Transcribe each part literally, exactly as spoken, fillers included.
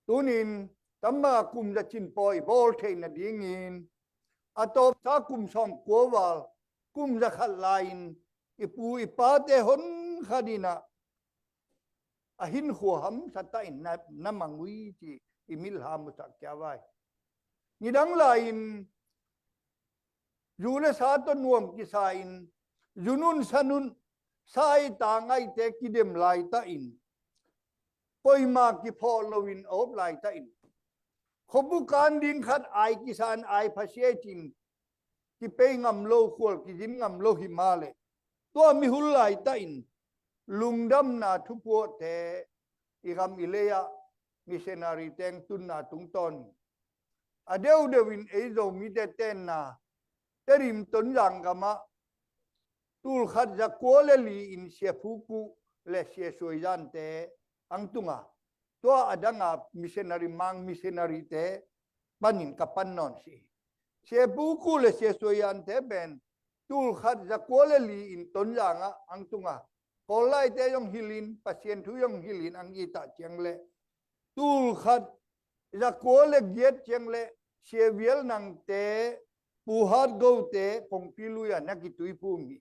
Tunin, tamba kum za cin pawi i bawl theih nadingin, a tawpsa kum sawm kua val, kum za khat lai-in, i pu i pate hon khat in ah, a hinkhua hamsa ta in na, na mang uh hi ci i mithlam uh sak kia vai. Nidang lai-in, zu le sa tawh nuam kisa in, zunun sanun, sa-i tangaite kidem laita in, koima kiphawh loin a op laita in, khuabu kan ding khat ai kisa in ai phasia cin, kipei ngam lo, khual kizin ngam lo hi mah leh, tua mihul laita in lungdamna thupuahte i gam i lei-ah missionary teng tunna tungtawn in, a deuhdeuh in ei Zomite tenna Tedim Tonzang gamah tul khat za kua le li in Sia Phu Ku le Sia Suai Zan te ang tunga, tua a danga missionary, Mang missionary te panin ka pan nawn si. Sia Phu Ku le Sia Suai Zan te pen tul khat za kua le li in Tonzang ah ang tunga, Kawl laite zong hilhin, Pasian thu zong hilhin ang i tah ciang le, tul khat za kua le giat ciang le Sia Vial Nang te, Pu Hat Go te kongpi lui-a na kituiphum hi.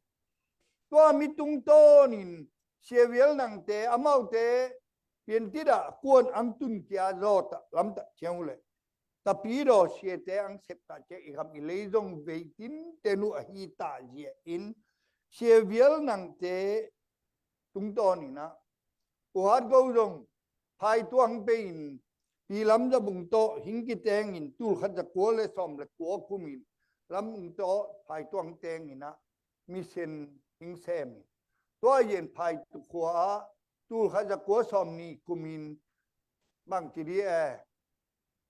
Tua mi tungtawnin Sia Vial Nang te, amaute Piantit ah kuan ang tun kia zawtah lamtah ciang uh le, Tapidaw siate ang septah ciang i gam i lei zong vei tinten uh ahi tah zia in, Sia Vial Nang te tungtawn in ah, Pu Hat Go zong Phaituang pei in, Pi Lam Za Bung tawh hing kiteng in, tul khat za kua le sawm le kua kum in Lam Bung tawh Phaituang teng in ah mission hing sem in, tua zia in Phaitu khua ah tul khat za kua sawm nih kum in, bangci di e,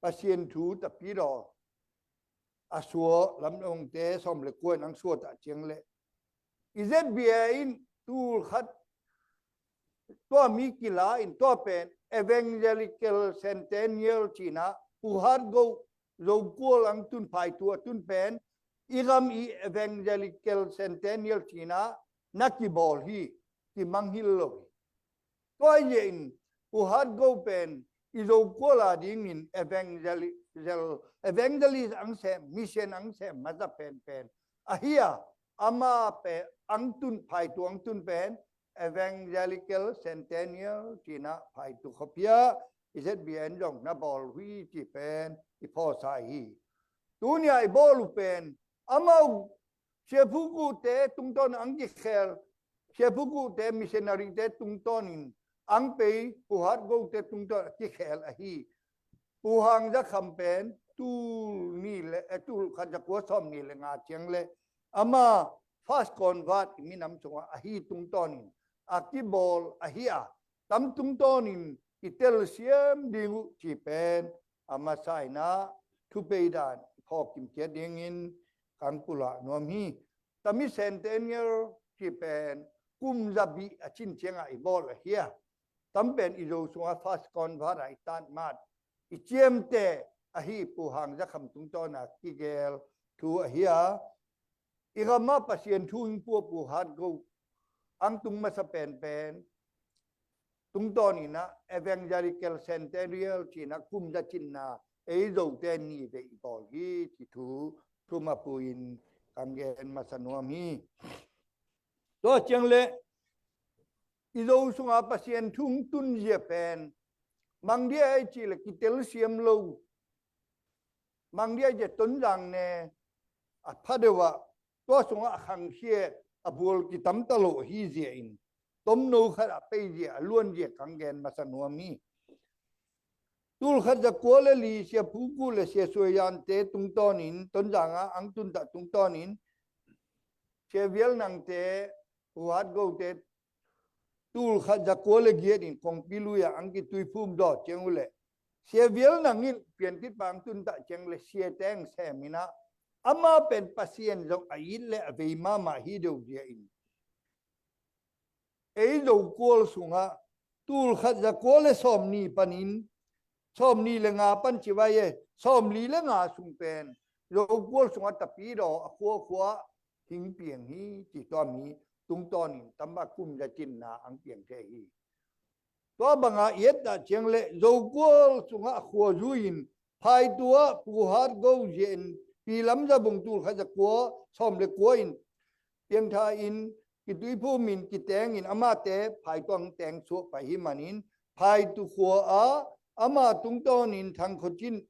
Pasian thu Tapidaw a sua, Lam Bung te sawm le kua in ang sua tah ciang le, i Z B A in tul khat tua mi kila in, tua pen Evangelical Centennial ci-in ah, Pu Hat Go Zokual ang tun, Phaitu a tun pen i gam i Evangelical Centennial ci-in ah na kibawl hi, kimangngilh lo hi. Tua hi in, Pu Hat Go pen i Zokual a dingin evangeli-, zel-, evangelist ang sem, mission ang sem masa penpen ahi a, ama pen ang tun, Phaitu ang tun pen Evangelical Centennial ci-in ah Phaitu khuapi ah i Z B A in zong na bawl uh hi ci pen i phawksa hi. Tuni-a i bawl uh pen amau Sia Phu Ku te tungtawn ang kikhel, Sia Phu Ku te missionary te tungtawnin ang pei, Pu Hat Go te tungtawn a kikhel ahi. Pu Hang Za Kham pen tul nih le, eh, tul khat za kua sawm nih le nga ciang le ama first convert i minam sungah ahi tungtawnin a kibawl ahi a, tam tungtawnin i telsiam ding uh ci pen a masa in ah thupei dan i phawk kimciat dingin kang pulak nuam hi. Tami Centennial ci pen kum za bih a cin ciangah i bawl ahi a, tam pen i Zo sungah first convert a i tat mat, i ciamteh ahi Pu Hang Za Kham tungtawn a kigel thu ahi a, i gam ah Pasian thu hing pua Pu Hat Go ang tung masa penpen tungtawnin ah Evangelical Centennial ci-in ah kum za cinna ei Zote ni vei i bawl hi ci thu thum a pui-in kang gen masa nuam hi. Tua ciang le i Zo sungah Pasian thu hing tun zia pen mang dia i cih le kitelsiam lo, mang dia i cih Tonzang ne a pha deuh ah tua sungah a khangkhia a bual kitamta lo ahi zia in, tomno khat a pei zia, a luan zia kang gen masa nuam hi. Tul khat za kua le li Sia Phu Ku le Sia Suai Zan te tungtawnin, Tonzang ah ang tun tah tungtawnin Sia Vial Nang te, Pu Hat Go te tul khat za kua le giat in kongpi lui ah ang kituiphum zawh ciang uh le, Sia Vial Nang in Piantit pa ang tun tah ciang le sia teng sem in ah, ama pen Pasian zong a it le a vei mahmah hi deuh zia in, ei Zokual sungah tul khat za kua le sawm nih panin, sawm nih le nga pan ci vai e, sawm li le nga sung pen Zokual sungah Tapidaw a khuakhua hing piang hi ci, tua mi tungtawnin tamba kum za cinna ang piang thei hi. Tua banga i et dah ciang le Zokual sungah khua zui-in phaitu ah Pu Hat Go Zia in Pi Lam Za Bung tul khat za kua sawm le kua in piangtha in kituiphum in kiteng in amate phaitu ah teng suah pai hi manin phaitu khua ah ama tungtawn in Thang Khaw Cin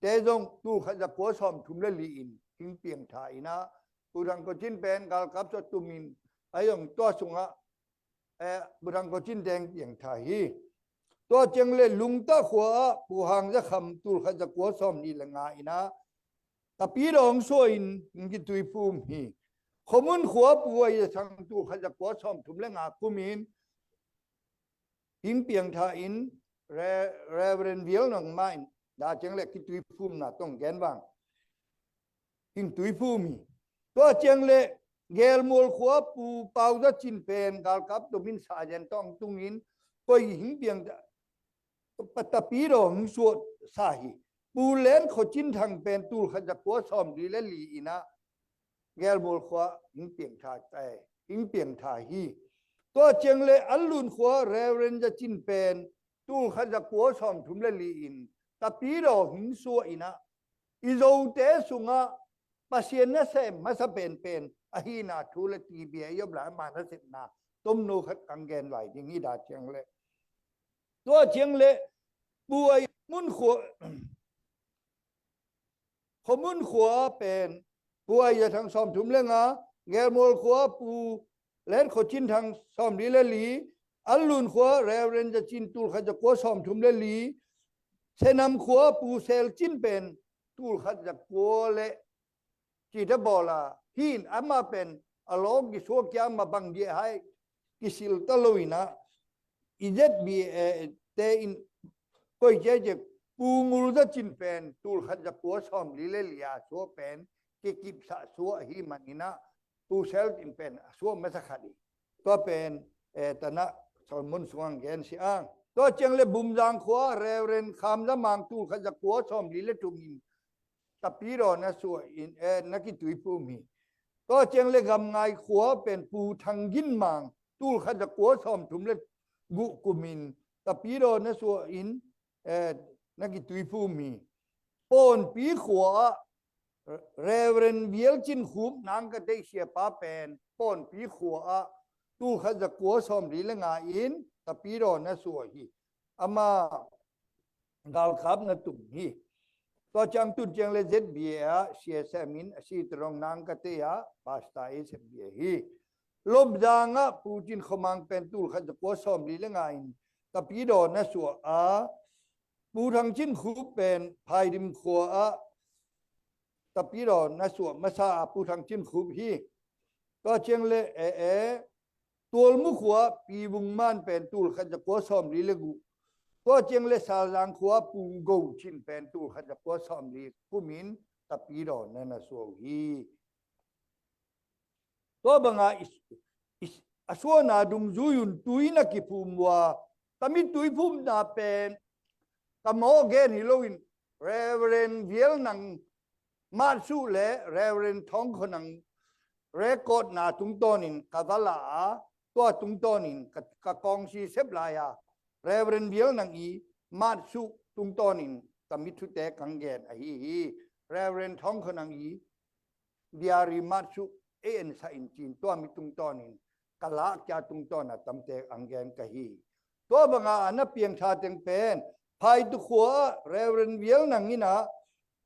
te zong tul khat za kua sawm thum le li in hing piangtha in ah Pu Thang Khaw Cin pen galkap suah tum in a zong tua sungah eh, Pu Thang Khaw Cin teng piangtha hi. Tua ciang le Lungtah khua ah Pu Hang Za Kham tul khat za kua sawm li le nga in ah Tapidaw hong suah in hing kituiphum hi. Khuamun khua Pu Ai Za Thang tul khat za kua sawm thum le nga kum in hing piangtha in Re-, Reverend Vial Nang mah in dah ciang le kituiphumna tong gen vang hing tuiphum hi. Tua ciang le Gelmual khua Pu Pau Za Cin pen galkap tum in sa zen tawng tung in koi hing piang Tapidaw hong suah sa hi. Pu Len Khaw Cin Thang pen tul khat za kua sawm li le li in ah Gelmual khua hing piangtha, eh, hing piangtha hi. Tua ciang le An Lun khua Reverend Za Cin pen tul khat za kua sawm thum le li in Tapidaw hing suah in ah i Zote sungah Pasian nasem masa penpen ahina thu le T B A i om lai ama nasepna tomno khat kang gen lai ding hi dah ciang le. Tua ciang le Pu Ai Mun khua Khuamun khua pen Pu Ai Za Thang sawm thum le nga, Gelmual khua Pu Len Khaw Cin Thang sawm li le li, An Lun khua Reverend Za Cin tul khat za kua sawm thum le li, Senam khua Pu Sel Cin pen tul khat za kua le cita bawla hin ama pen a lawng kisuak kia ma bang dia hai kisil ta lo in ah i Z B A te in koi cia cia Pu Ngul Za Cin pen tul khat za kua sawm li le li a suah pen kikipsah suah ahi man in ah Pu Sel Cin pen a suah masa khat hi. Tua pen eh, tanah Solomon sungang gen si ang. Tua ciang le Bumzang khua Reverend Kham Za Mang tul khat za kua sawm li le thum in Tapidaw na suah in eh, na kituiphum hi. Tua ciang le Gamngai khua pen Pu Thang Gin Mang tul khat za kua sawm thum le guh kum in Tapidaw na suah in eh, na kituiphum hi. Pawnpi khua ah Reverend Vial Cin Khup Nang Ka Tei siapa pen Pawnpi khua ah tul khat za kua sawm li le nga in Tapidaw na suah hi. Ama galkap na tum hi. Tua ciang tun ciang le Z B A ah C S M in a si tarong Nang Ka Tei ah pasta i Z B A hi. Lopzang ah Pu Cin Khua Mang pen tul khat za kua sawm li le nga in Tapidaw na suah a, Pu Thang Cin Khup pen Phaidim khua ah Tapidaw na suah masa a Pu Thang Cin Khup hi. Tua ciang le eh, eh, Tualmu khua Pi Vung Man pen tul khat za kua sawm li le guh. Tua ciang le Salzang khua Pu Go Cin pen tul khat za kua sawm li kum in Tapidaw na na suah uh hi. Tua banga i, i, a suahna dungzui un tui na kiphum uh a, tami tuiphumna pen ka mawh gen hi loin Reverend Vial Nang Mat Suh le Reverend Thawng Khua Nang recordna tungtawnin ka va la a, tua tungtawnin ka, ka kawngsi sep lai a, Reverend Vial Nang i Mat Suh tungtawnin tami thute kang gen ahi hi. Reverend Thawng Khua Nang i diary Mat Suh ei en sa in cin tua mi tungtawnin ka la kia tungtawn a tamte ang gen ka hi. Tua banga a na piangtha teng pen Phaitu khua ah Reverend Vial Nang in ah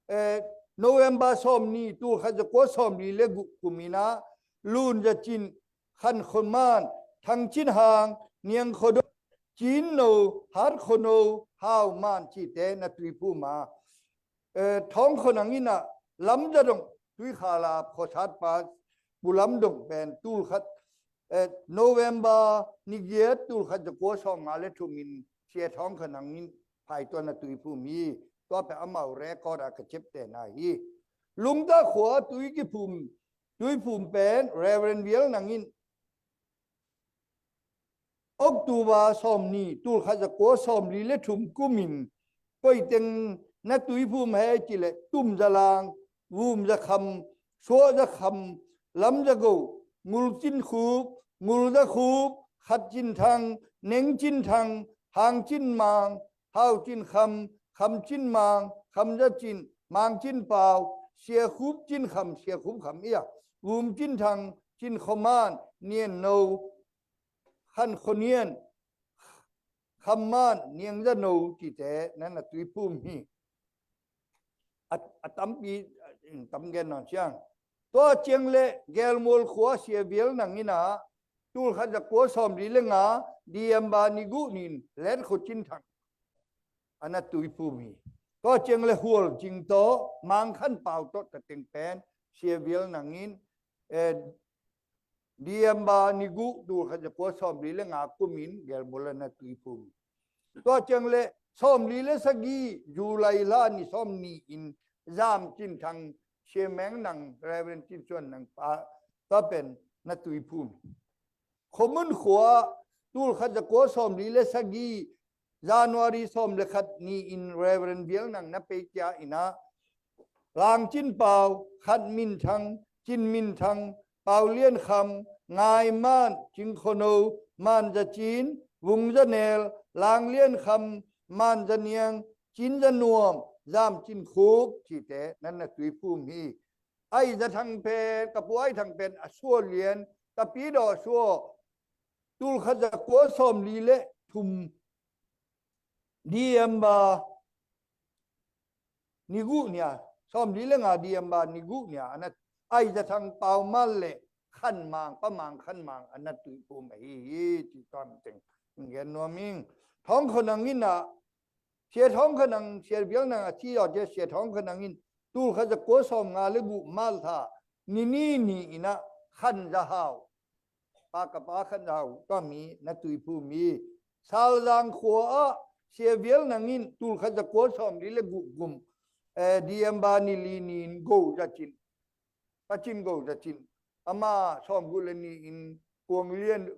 eh, November sawm ni tul khat za kua sawm li le guh kum in ah Lun Za Cin, Khan Khua Man, Thang Cin Hang, Niang Khua Do, Cin No, Hat Khua No, Hau Man cite na tuiphum a, eh, Thawng Khua Nang in ah Lam Za Dong, Tuikhal a khuasatpa Pu Lam Dong pen tul khat eh, November ni giat tul khat za kua sawm nga le thum in Sia Thawng Khua Nang in Phaitu ah na tuiphum hi. Tua pen amau record a ka ciaptehna hi. Lungtah khua tui kiphum, tuiphum pen Reverend Vial Nang in October sawm ni tul khat za kua sawm li le thum kum in koi teng na tuiphum hi ci le Tum Za Lang, Vum Za Kham, Suah Za Kham, Lam Za Go, Ngul Cin Khup, Ngul Za Khup, Khat Cin Thang, Neng Cin Thang, Hang Cin Mang, Hau Cin Kham, Kham Cin Mang, Kham Za Cin, Mang Cin Pau, Sia Khup Cin Kham, Sia Khup Kham Ia, Gum Cin Thang, Cin Kho Man, Nian No, Khan Kho Nian, Kham Man, Niang Za No cite nan a tuiphum hi. A, a tampi, a, tam gen nawn siang. Tua ciang le Gelmual khua Sia Vial Nang in a, tul khat za kua sawmli le nga, December ni guh nin, Let Kho Cin Thang a na tuiphum hi. Tua ciang le Hual Cing tawh, Mang Khan Pau tawh ta teng pen, Sia Vial Nang in, eh, December ni guh tul khat za kua sawmli le nga kumin Gelmual a na tuiphum. Tua ciang le sawmli le sagih July la ni sawm ni in Zam Cin Thang, Sia Meng Nang, Reverend Cin Suan Nang pa, tua pen na tuiphum. Khuamun khua tul khat za kua sawmli le sagih January sawm le khat ni in Reverend Vial Nang na pei kia in a, Lang Cin Pau, Khat Min Thang, Cin Min Thang, Pau Lian Kham, Ngai Man, Cing Kho No, Man Za Cin, Vung Za Nel, Lang Lian Kham, Man Za Niang, Cin Za Nuam, Zam Cin Khup cite nan na tuiphum hi. Ai Za Thang pen, ka pu Ai Thang pen a sua lian, ka pi daw sua, tul khat za kua sawmli le thum December ni guh nia, sawmli le nga December ni guh nia, a na Ai Za Thang Pau Man le Khan Mang, Pa Mang Khan Mang a na tuiphum ahi hi, ci tuam teng gen nuam ing. Thawng Kho Nang in a, Sia Thawng Kho Nang, Sia Vial Nang a ci aw cia Sia Thawng Kho Nang in tul khat za kua sawm nga le guh March tha ni ni ni in a Khan Za Hau, pa ka pa Khan Za Hau tua mi na tuiphum hi. Salzang khua ah Sia Vial Nang in tul khat za kua sawmli le guh kum, eh, December ni li ni in Go Za Cin, Pa Cin Go Za Cin, ama sawm guh le ni in Kuang Lian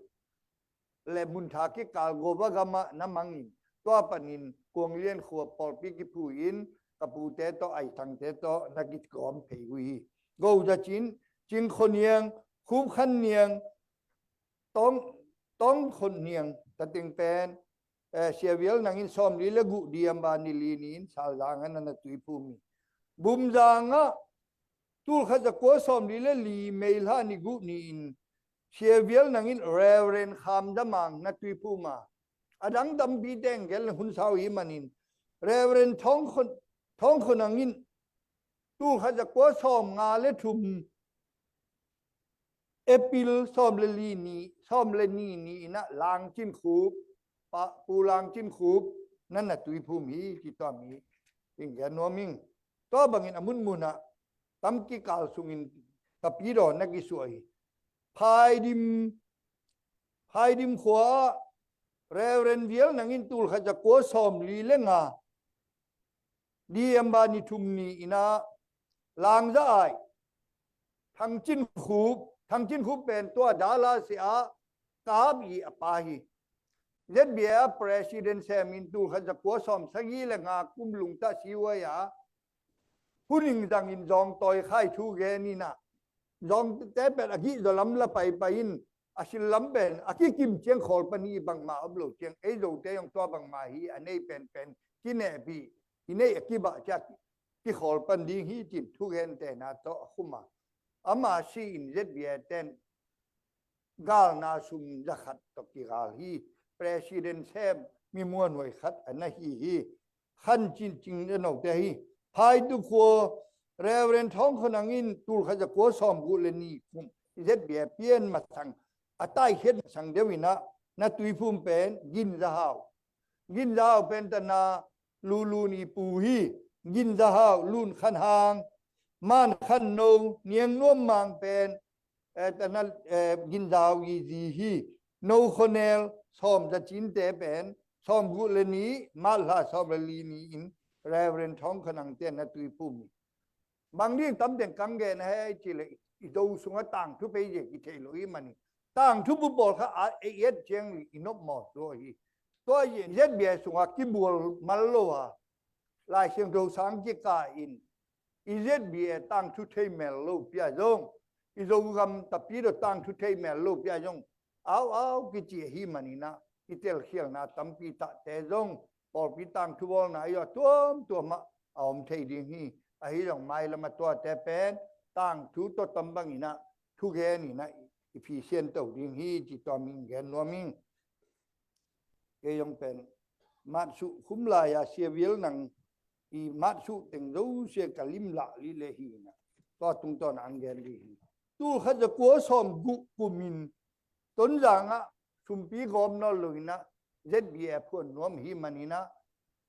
le mun tha kikal Go Va gam ah na mang in, tua panin Kuang Lian khua pawlpi kiphu in ka pute tawh Ai Thang te tawh na kigawm phei uh hi. Go Za Cin, Cing Kho Niang, Khup Khan Niang, Tawng, Tawng Kho Niang ta teng pen, eh, Sia Vial Nang in sawmli le guh December ni li ni in Salzang a na na tuiphum hi. Bumzang ah tul khat za kua sawmli le li May la ni guh ni in Sia Vial Nang in Reverend Kham Za Mang na tuiphum a, a dang tampi teng gen le hun sau hi manin Reverend Thawng Kho, Thawng Kho Nang in tul khat za kua sawm nga le thum April sawm le li ni, sawm le ni ni in a Lang Cin Khup, pa, Pu Lang Cin Khup na na tuiphum hi, ci tuam hi. Ing gen nuam ing. Tua bangin a munmun ah tam kikal sungin ka pi daw na kisuah hi. Phaidim, Phaidim khua ah Reverend Vial Nang in tul khat za kua sawmli le nga December ni thum ni in a Lang Za Ai, Thang Cin Khup, Thang Cin Khup pen tua Dallas ah kap i a pa hi. Z B A president sem in tul khat za kua sawm sagih le nga kum lungta si huai a, hun ing zangin zawngtawi khai thu gen in a, zawngte pen a gih zaw lam la paipai in, a sil lam pen a kikim ciang khawl pan hi, bangmah om lo ciang, ei Zote zong tua bangmah hi, a nei penpen kinehpih, i neih a kibah ciang kikhawl pan ding hi, cin thugentehna tawh a khum a. Ama si in Z B A ten galna sum za khat tawh kigal hi. President sem mi muanhuai khat a na hi hi. Khan Cin, Cin Za No te hi. Phaitu khua Reverend Thawng Kho Nang in tul khat za kua sawm guh le ni kum Z B A pian masang, a taikhiat masang deuh in a na tuiphum pen Gin Za Hau. Gin Za Hau pen tana Lu Lun i pu hi. Gin Za Hau, Lun Khan Hang, Man Khan No, Niang Nuam Mang pen, eh, tana, eh, Gin Za Hau i zi hi. No Kho Nel, Sawm Za Cin te pen sawm guh le ni, March la sawm le li ni in Reverend Thawng Kho Nang te na tuiphum hi. Bang ding tam teng kang gen a hei ci le, i Zo sungah tangthu pei zia kithei lo i manin, tangthu bu pawl kha a, ei et ciang i nop mawk lo hi. Tua i Z B A sungah kibual mal lo a, Lai Siangtho sang kika in, i Z B A tangthu thei mel lo pia zong, i Zogam tapi lo tangthu thei mel lo pia zong, au au kici ahi manin a, i telkhialna tampi tahte zong pawlpi tangthu bawlna i a tuamtuam ah a om thei ding hi. Ahi zong mailam a tuate pen tangthu tawh tom bangin ah thugen in ah i phisian to ding hi ci tua mi in gen nuam ing. Kei zong pen matsuh khum lai-a sia vial nang i matsuh teng zosia ka limlah lih le hi in ah tua tungtawn ah ang gen ding hi. Tul khat za kua sawm guk kumin Tonzang ah sumpi gawm nawn lo in ah Z B A phuan nuam hi manin ah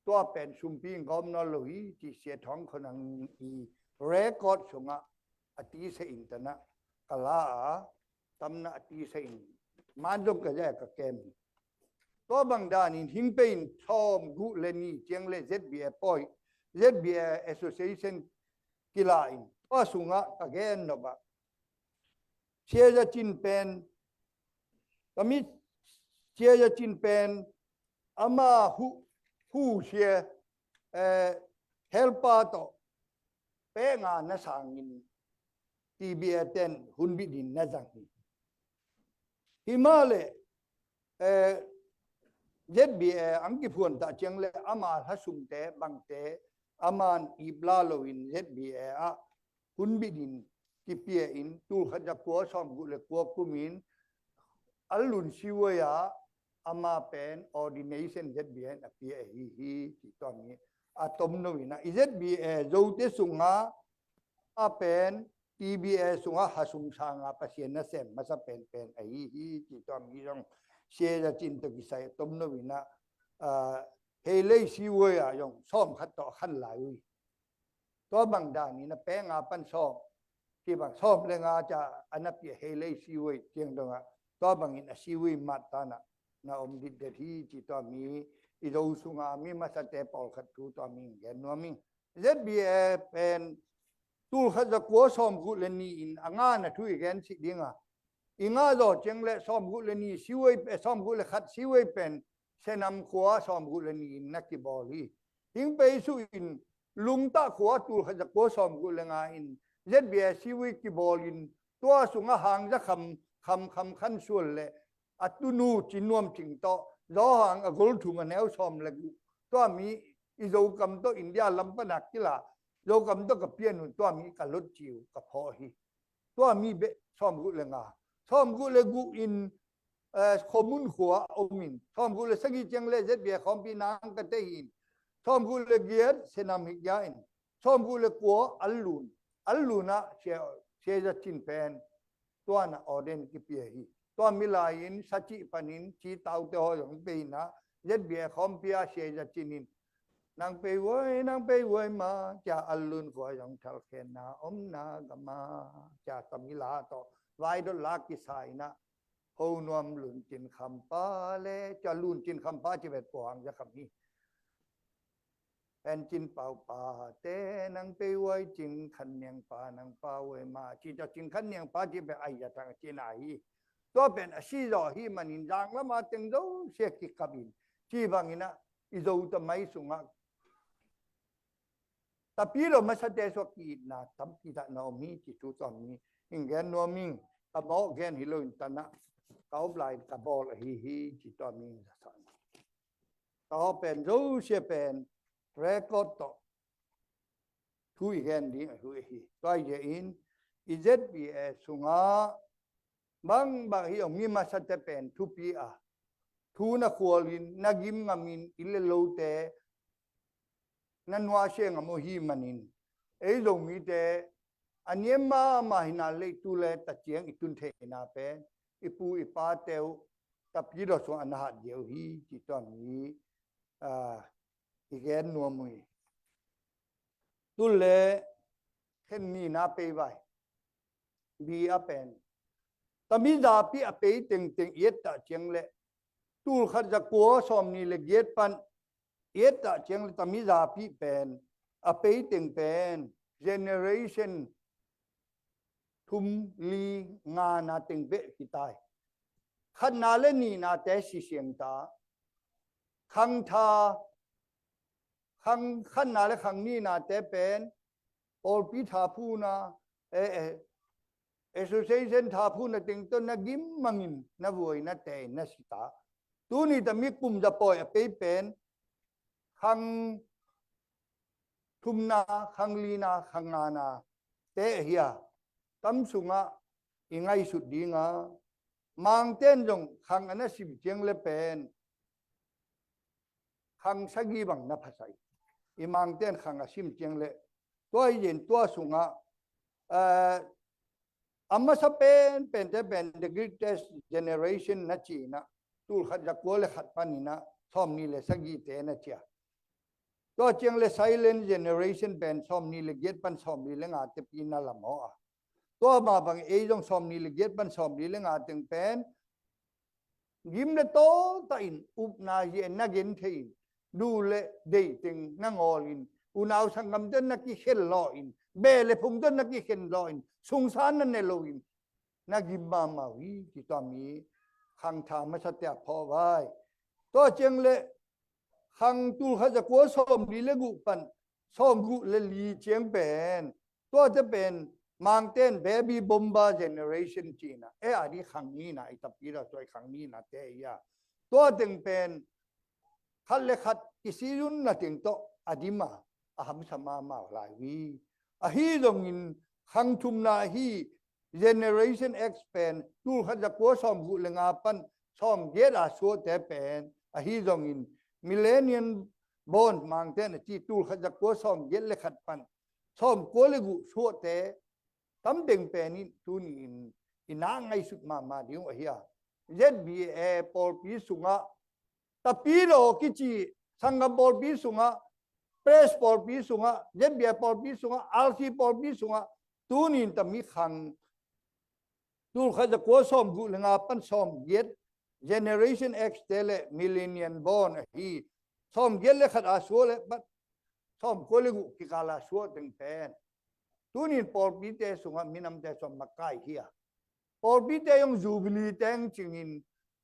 tua pen sumpi in gawm nawn lo hi ci Sia Thawng Khua Nang i record sungah a tisa in tan ah ka la a, tamna a tisa in man zong ka zai ka kem hi. Tua bang danin hing pei in sawm guk le ni ciang le Z B A pawi, Z B A Association kila in tua sungah ka gen nop ah Sia Za Cin pen, ka mi Sia Za Cin pen ama hu, hu sia, eh, helpa tawh pek nga na sangin T B A ten hun bit in na zang hi. Hi mah le, eh, Z B A ang kiphuan ta ciang le ama hlasumte bangte aman ipla loin Z B A ah hun bit in kipia in tul khat za kua sawm guk le kua kumin Al Lun Siwei ah ama pen ordination Z B A in a pia ahi hi ci tua mi a tom no in ah i Z B A Zote sungah a pen T B A sungah hasum sanga Pasian nasem masa penpen ahi hi ci tua mi zong Sia Za Cin tawh kisai a tom no in ah, ah, Hei Lei Siwei ah zong sawm khat tawh a khan lai uh hi. Tua bang danin a pek nga pan sawm ci bang sawm le nga ca a na pia Hei Lei Siwei ciang dongah tua bangin a Siwei mat tan ah na om ditdet hi ci tua mi i Zo sunga mi masate pawlkhat thu tua mi in gen nuam ing. Z B A pen tul khat za kua sawm guk le ni in a ngana thu i gen sih ding a, i ngah zaw ciang le sawm guk le ni Siwei, eh, sawm guk le khat Siwei pen Senam khua sawm guk le ni in na kibawl hi. Hing pei suh in Lungtah khua tul khat za kua sawm guk le nga in Z B A Siwei kibawl in tua sungah hang za kham kham kham khan sual le a tunu Cin Nuam Cing tawh Zo Hang a gol thum a neu sawm le guk tua mi i Zokam tawh India lam pan a kila Zokam tawh ka pian un tua mi ka lot ci uh ka phawh hi. Tua mi beh sawm guk le nga, sawm guk le guk in, eh, Khomun khua om in, sawm guk le sagih ciang le Z B A khawmpi nang ka tei hi in, sawm guk le giat Senam hi gia in, sawm guk le kua Al Lun, Al Lun ah Sia, Sia Za Cin pen tua na ordain kipia hi. Tua mi lai in sa cih panin ci taute haw zong pei in ah Z B A khawmpi ah Sia Za Cin in Nang pei vuai, nang pei vuai ma, cia Al Lun khua zong thalkhenna omna gama, cia tamila tawh vai dot la kisa in ah Ho Nuam Lun Cin Khampa le, cia Lun Cin Khampa ci vet puang za kham hi. Pen Cin Pau Pa te nang pei vuai, Cin Khan Niang Pa nang pau vuai ma, ci cia Cin Khan Niang Pa ci pen ai za thang cin a hi. Tua pen a si zaw hi manin zang lama teng zo sia kikap in ci bangin ah i Zo ta mai sungah tapi lo masate suak ki-itna tampi tak na om hi ci thu tuam hi. Hing gen nuam ing, ka mawh gen hi lo in tan ah ka op lai in ka bawl ahi hi ci tuam hi. Ka hawh pen zosia pen record tawh thu i gen ding a thu ahi. Tua hi in i Z B A sungah bangbang hi ong mi masate pen thupi a thu na khualin na gim ngamin i le lote na nuasia ngam uh hi manin ei Zomite a niam mahmah hina leitu le taciang i tun theihna pen i pu i pate uh tapi dawh sung a na hat dia uh hi ci tuam hi. Ah, i gen nuam uh hi. Tul le khen nina pei vai bi a pen tami zapi a pei tengteng i et tah ciang le tul khat za kua sawm ni le giat pan i et tah ciang le tami zapi pen a pei teng pen generation thum li ngana teng beh kitai. Khatna le nihnate sisiang ta. Khangtha, khang, khatna le khang nihnate pen pawlpi thaphuna, eh, eh, association thaphuna teng tawh na gim mangin na vuai na tei na si ta. Tuni tami kum za pawi a pei pen khang thumna, khang lina, khang ngana te ahi a, tam sungah i ngaihsut dinga, Mangten zong khang a na sim ciang le pen khang sagih bang na phasai. I Mangten khang a sim ciang le tua hi zen tua sungah, eh, a masa pen, pente pen the greatest generation na cina, tulkhat zakua le khat panina sawmni le sagihte na cia. Tua ciang le silent generation pen sawmni le giat pan sawmli le ngate pi na lamaw a. Tua mah bang ei zong sawmni le giat pan sawmli le nga teng pen gim le tawlta in upna hi en na gen thei in, duh le deih teng na ngawl in, unau sanggamte na kikhen law in, beh le phungte na kikhen law in, sungsan na ne lo in, na gim mahmah uh hi, ci tua mi khangtha masa tia phawk vai. Tua ciang le khang tulkhat zakua sawmli le guh pan sawmguh le li ciang pen, tuate pen Mangten baby bomber generation cina, e a di khang nina i tapi ra tuai khang nina te ia. Tua teng pen khat le khat i si yun na teng tawh a dima a hamsa mahmah lai wi. Ahi zongin khang thumna hi Generation X pen tulkhat zakua sawmguh le nga pan sawmgiat a suahte pen ahi zongin Millennium Bond Mangten a ci tulkhat zakua sawmgiat le khat pan sawmkua le guh suahte tam deng pen in tuni in i na ngaihsut mahmah ding uh ahi a. Z B A pawlpi sungah Tapidaw kici sanggam pawlpi sungah, Pres pawlpi sungah, Z B A pawlpi sungah, R C pawlpi sungah, tunin tami khang tulkhat zakua sawmguh le nga pan sawmgiat, Generation X te le Millennium Bond ahi sawmgiat le khat a suah le pat sawmkua le guh kikal a suah teng pen tunin pawlpite sungah minamte sawm makai hi a. Pawlpite zong Jubilee teng cingin,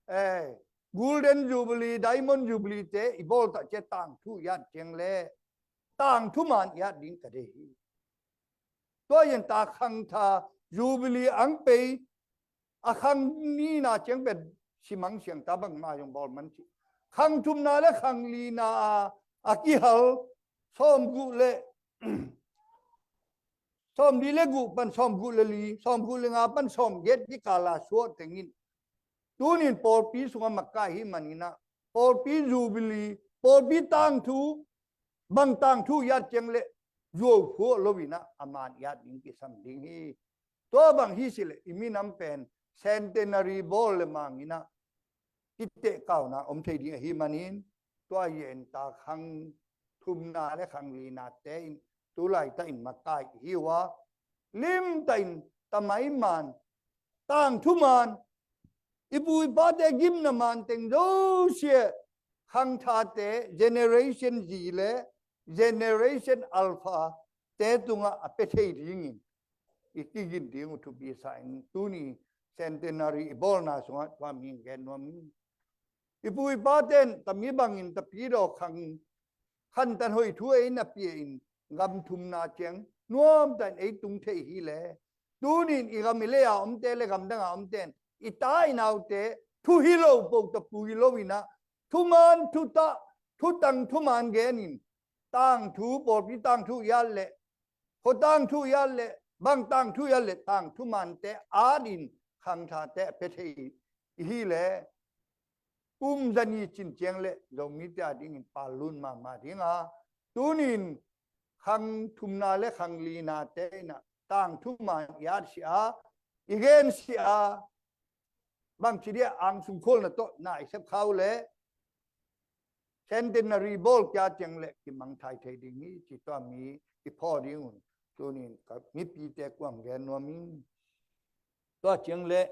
eh, Golden Jubilee, Diamond Jubilee te i bawl tak ciah tangthu i at ciang le tangthu man i at ding ka deih hi. Tua in ta khangtha Jubilee ang pei a khang nina ciang pen simang siangta bangmah zong bawl man ci. Khang thumna le khang lina a, a kihal sawmguh le sawmli le guh pan sawmguh le li, sawmguh le nga pan sawmgiat kikal a suah tengin tunin pawlpi sungah makai hi maninah pawlpi Jubilee, pawlpi tangthu, bang tangthu i at ciang le zuau phuah loinah a man i at ding kisam ding hi. Tua bang hi sileh i minam pen Centenary bawl le manginah kitehkauna om thei ding ahi manin tua hi en ta khang thumna le khang lina te in tu laita in makai hi uh a, limta in tamai man, tangthu man, i pu i pate gimna man teng zosia khangthate Generation Z le Generation Alpha te tungah a pia thei dingin i kigin ding uh thupi sa in tuni Centenary i bawlna sungah tua mi gen nuam in. I pu i paten tami bangin tapidaw khang khantan hoih thu ei na pia in gam thumna ciang nuamtan ei tung thei hi le. Tunin i gam i lei a omte le gamdang a omten i ta i naute thu hi lo po tapu hi loinah thuman thutah thutang thuman genin tangthu pawlpi tangthu i at le khuatangthu i at le bang tangthu i at le tangthu mante atin khangthate a pia thei i hi le. Kum zani cin ciang le Zomite a dingin pallun mahmah dinga tunin khang thumna le khang linate inah tangthu man i at si a, i gen si a, bangci dia angsung khualna tawh na i sep khau le Centenary bawl kia ciang le kimangthai thei ding hi ci tua mi i phaw ding un tunin ka mipite kuang gen nuam in. Tua ciang le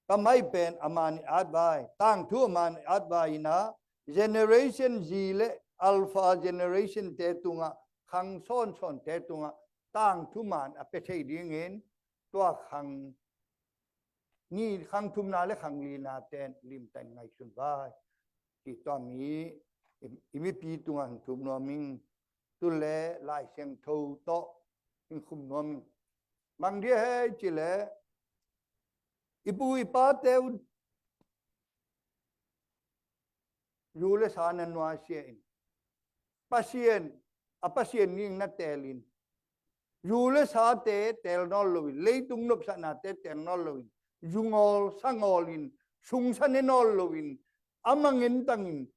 ka mai pen a man i at vai, tangthu a man i at vai inah Generation Z le Alpha Generation te tungah khang sawnsawnte tungah tangthu man a pia thei dingin tua khang ni khang thumna le khang lina ten limtan ngaihsun vai. Ci tua mi i, i mipi tungah hong thum nuam in. Tu le Lai Siangtho tawh hong khum nuam in. Bang dia hei ci le i pu i pate uh zu le sa na nuasia in, Pasian, a Pasian ning na tel in, zu le sate tel nawn loin, leitung nopsahnate tel nawn loin, zu ngawl sa ngawl in, sungsa ne nawn loin, a mangentangin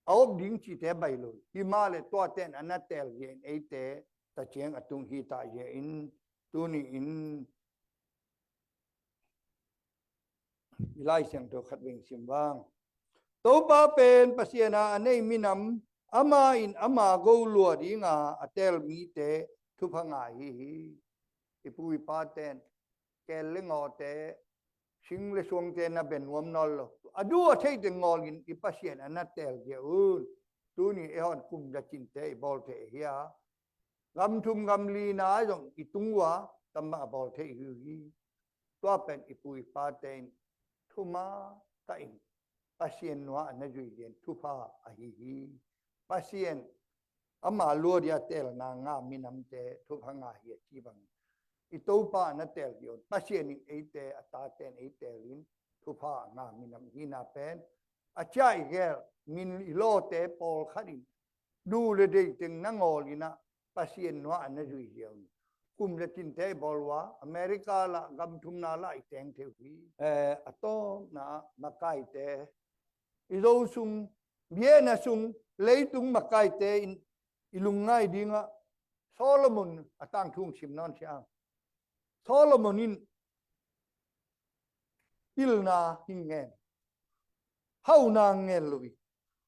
a op ding cihte bai lo. Himah le tuate in a na tel zia in eite taciang a tung hi ta zia in, tuni in i Lai Siangtho khat veng sim vang. Topa pen Pasian a a nei minam, ama in ama go lua dinga a tel mite thupha ngah hi hi. I pu i pa ten kel le ngawte, sing le suangte na bia nuam nawn lo. A duh a theite ngawlin i Pasian a na tel zia un. Tuni ei hon kum za cinte i bawl thei hi a, gam thum gam li na zong i tung uh a, tam bang a bawl thei hi uh hi. Tua pen i pu i pate in thuma ta in Pasian nuai a na zui zia in thupha ahi hi. Pasian ama lua dia telna ngah minamte thupha ngah hi a ci bang. I Topa a na tel zia un Pasian in eite, a tate in ei tel in thupha a ngah minam hina pen a cia i gel, min i lawte pawlkhat in duh le deih teng na ngawl in a Pasian nuai a na zui zia un. Kum le cinte i bawl uh a, America lah gam thumna lah i teng thei uh hi. Eh, a tawpna ah makaite, i Zo sung, biakna sung, leitung makaite in i lungngai dingah Solomon a tangthu sim nawn sia. Solomon in pilna hi ngen, hauhna ngen lo hi.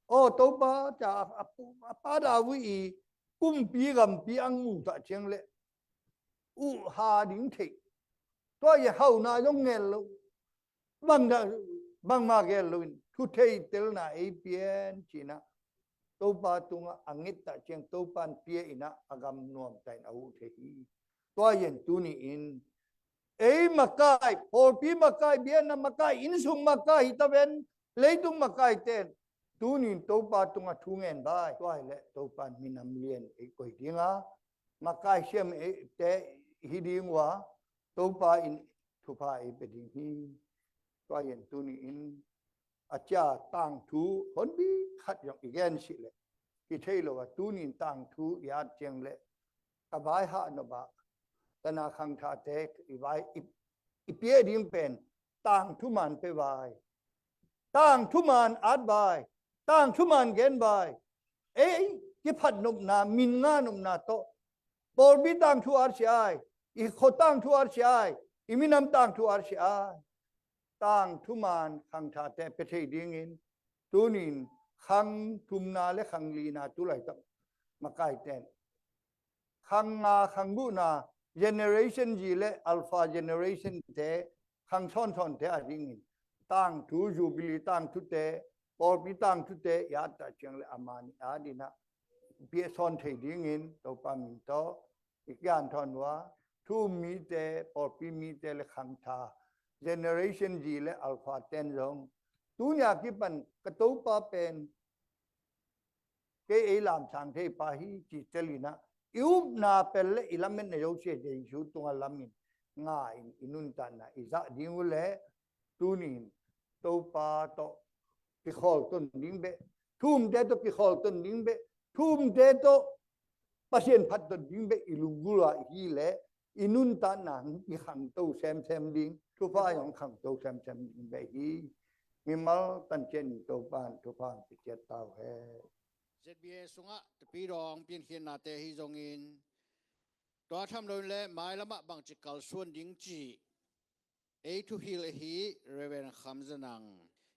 Aw Topa, ca a, a, a pa David i kumpi gampi ang mu ta ciang le uh ha ding thei. Tua i hauhna zong ngen lo. Bang dah, bangmah gel loin thuthei telna ei pian cinah Topa tungah a nget ta ciang Topa in pia inah a gam nuam ta in a huh thei hi. Tua in tuni in ei makai, pawlpi makai, biakna makai, innsung makai hi ta ven, leitung makai ten tuni in Topa tungah thu ngen vai. Tua hi leh Topa in minam lian ei koih dinga makai siam ei te hi ding uh a, Topa in thupha ei pe ding hi. Tua in tuni in a cia tangthu honpi khat zong i gen sih leh hi thei lo a, tuni in tangthu i at ciang leh ka vai hah nop ah tana khangthate i vai i, i pia ding pen tangthu man pe vai. Tangthu man at vai. Tangthu man gen vai. Ei kiphat nopna, min ngah nopna tawh pawlpi tangthu at si ai, i khua tangthu at si ai, i minam tangthu at si ai. Tangthu man khangthate pe thei dingin tunin khang thumna le khang lina tu laitak makai ten khang nga khang guhna generation Z le alpha generation te khang sawnsawnte a dingin tangthu, jubilee tangthute, pawlpi tangthute i at ta ciang le a man i at inah piahsawn thei dingin Topa min tawh i kian thawn uh a, thu um mite, pawlpi mite le khangtha generation Z le alpha ten zong tunia kipan ka Topa pen kei ei lamsang thei pa hi ci tel inah i upna pel le i lametna zosia Jesu tungah lamin nga in i nuntakna i zah ding uh leh tunin Topa tawh kikhawlton ding beh, thu umte tawh kikhawlton ding beh, thu umte tawh Pasian phatton ding beh i lunggulh ah hi leh i nuntakna i khangto semsem ding, thupha zong khangto semsem ding beh hi. Mimal tancian in Topa in thupha hong pia ciat ta uh hen. Z B A sungah tapidawng piankhiatnate hi zongin tua tham lo in le mailamah bangci kalsuan ding cih ei thuhilh ahi Reverend Kham Za Nang.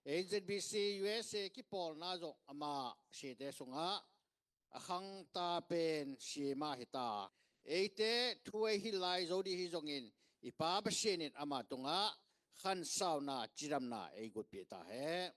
Ei Z B C U S A kipawlna zong amah siate sungah a khangta pen siama hi ta. Eite thu ei hilh lai zo dih hi zongin i Pa Pasian in amah tungah khansauna cidamna ei gutpih ta hen.